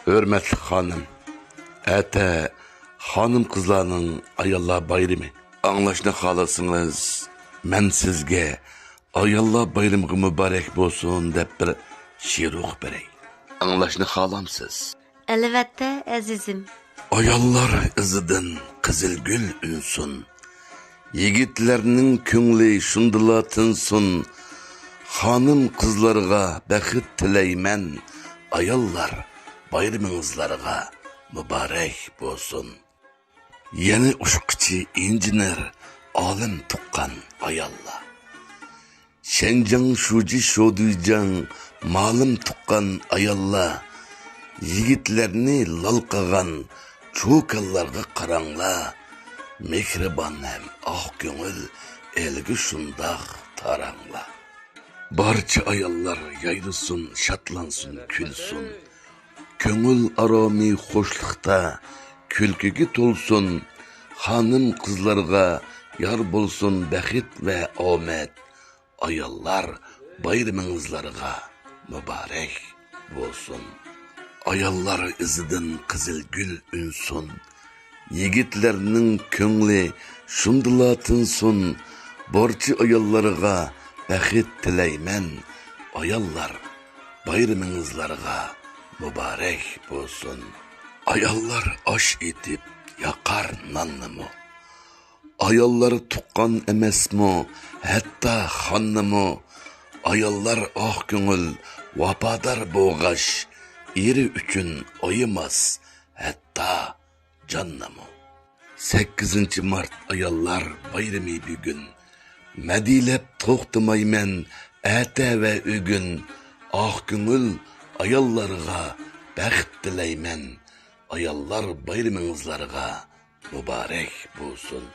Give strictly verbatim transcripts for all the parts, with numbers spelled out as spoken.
ھۆرمەتلىك خانىم، ئەتە خانىم-قىزلارنىڭ ئاياللار بايرىمى. ئاڭلاشنى خالىسىڭىز، مەن سىزگە «ئاياللار بايرىمىغا مۇبارەك بولسۇن» دەپ بىر شېئىر ئوقۇپ بېرەي. ئاڭلاشنى خالامسىز؟ ئەلۋەتتە، ئەزىزىم. ئاياللار ئىزىدىن قىزىل گۈل ئۈنسۇن. يىگىتلەرنىڭ كۆڭلى شۇندىلا تىنسۇن. خانىم-قىزلارغا بەخت تىلەيمەن. ئاياللار بايرىمىڭىزلارغا مۇبارەك بولسۇن. يەنى ئۇچقۇچى، ئىنژېنېر، ئالىم تۇغقان ئاياللار. شەنجاڭ شۇجى، شودۇيجاڭ، مالىم تۇغقان ئاياللار. يىگىتلەرنى لال قىلغان چوكانلارغا قاراڭلار. مېھرىبان ھەم ئاق كۆڭۈل ئەلگە شۇنداق تاراڭلار. بارچە ئاياللار يايرىسۇن، شادلانسۇن، كۈلسۇن. كۆڭۈل ئارامى خۇشلۇقتا، كۈلكىگە تولسۇن. خانىم-قىزلارغا يار بولسۇن بەخت ۋە ئامەت. ئاياللار بايرىمىڭىزلارغا مۇبارەك بولسۇن. ئاياللار ئىزىدىن قىزىل گۈل ئۈنسۇن. يىگىتلەرنىڭ كۆڭلى شۇندىلا تىنسۇن. بارچە ئاياللارغا بەخت تىلەيمەن. ئاياللار بايرىمىڭىزلارغا مۇبارەك بولسۇن. ئاياللار ئاش ئېتىپ ياقار ناننىمۇ. ئاياللار تۇغقان ئەمەسمۇ، ھەتتا خاننىمۇ. ئاياللار ئاق كۆڭۈل، ۋاپادار بولغاچ، ئېرى ئۈچۈن ئايىماس ھەتتا جاننىمۇ. سەككىزىنچى مارت ئاياللار بايرىمى بۈگۈن. مەدھىيلەپ توختىمايمەن ئەتە ۋە ئۆگۈن. ئاق كۆڭۈل ئاياللارغا بەخت تىلەيمەن. ئاياللار بايرىمىڭىزلارغا مۇبارەك بولسۇن.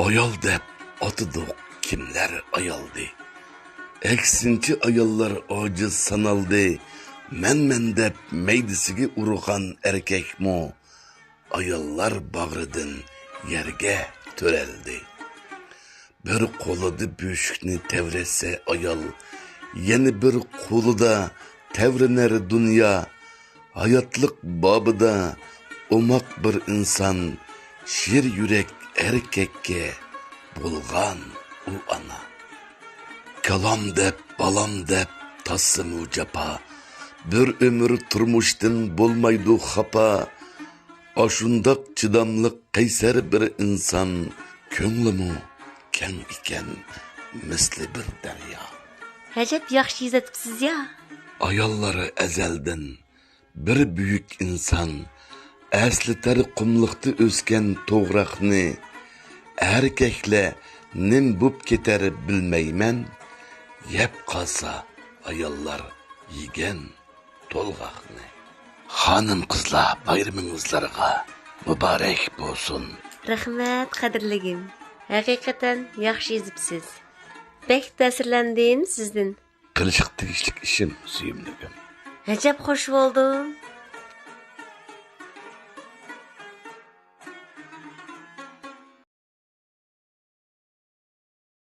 ئايال دەپ ئاتىدۇق، كىملەر ئايالدى؟ ئەكسىنچە، ئاياللار ئاجىز سانالدى. مەن-مەن دەپ مەيدىسىگە ئۇرغان ئەركەكمۇ ئاياللار باغرىدىن يەرگە تۆرەلدى. بىر قولىدا بۆشۈكنى تەۋرەتسە ئايال، يەنە بىر قولىدا تەۋرىنەر دۇنيا. ھاياتلىق بابىدا ئوماق بىر ئىنسان، شىر يۈرەك ئەركەككە بولغان ئۇ ئانا. كالام دەپ، بالام دەپ تارتسىمۇ جاپا، بىر ئۆمۈر تۇرمۇشتىن بولمايدۇ خاپا. ئاشۇنداق چىداملىق قەيسەر بىر ئىنسان، كۆڭلىمۇ كەڭ ئىكەن، مىسلى بىر دەريا. ئەجەب ياخشى يېزىپسىز يا. ئاياللار ئەزەلدىن بىر بۈيۈك ئىنسان، ئەسلىتەر قۇملۇقتا ئۆسكەن توغراقنى. ئەركەكلەر نېمە بوپ كېتەر بىلمەيمەن، يەپ قالسا ئاياللار يېگەن تولغاقنى. خانىم-قىزلار بايرىمىڭىزلارغا مۇبارەك بولسۇن. رەھمەت، قەدىرلىگىم. ھەقىقەتەن ياخشى يېزىپسىز. بەك تەسىرلەندىم سىزدىن. قىلىشقا تېگىشلىك ئىشىم، سۆيۈملۈكۈم. ئەجەب خوش بولدۇم.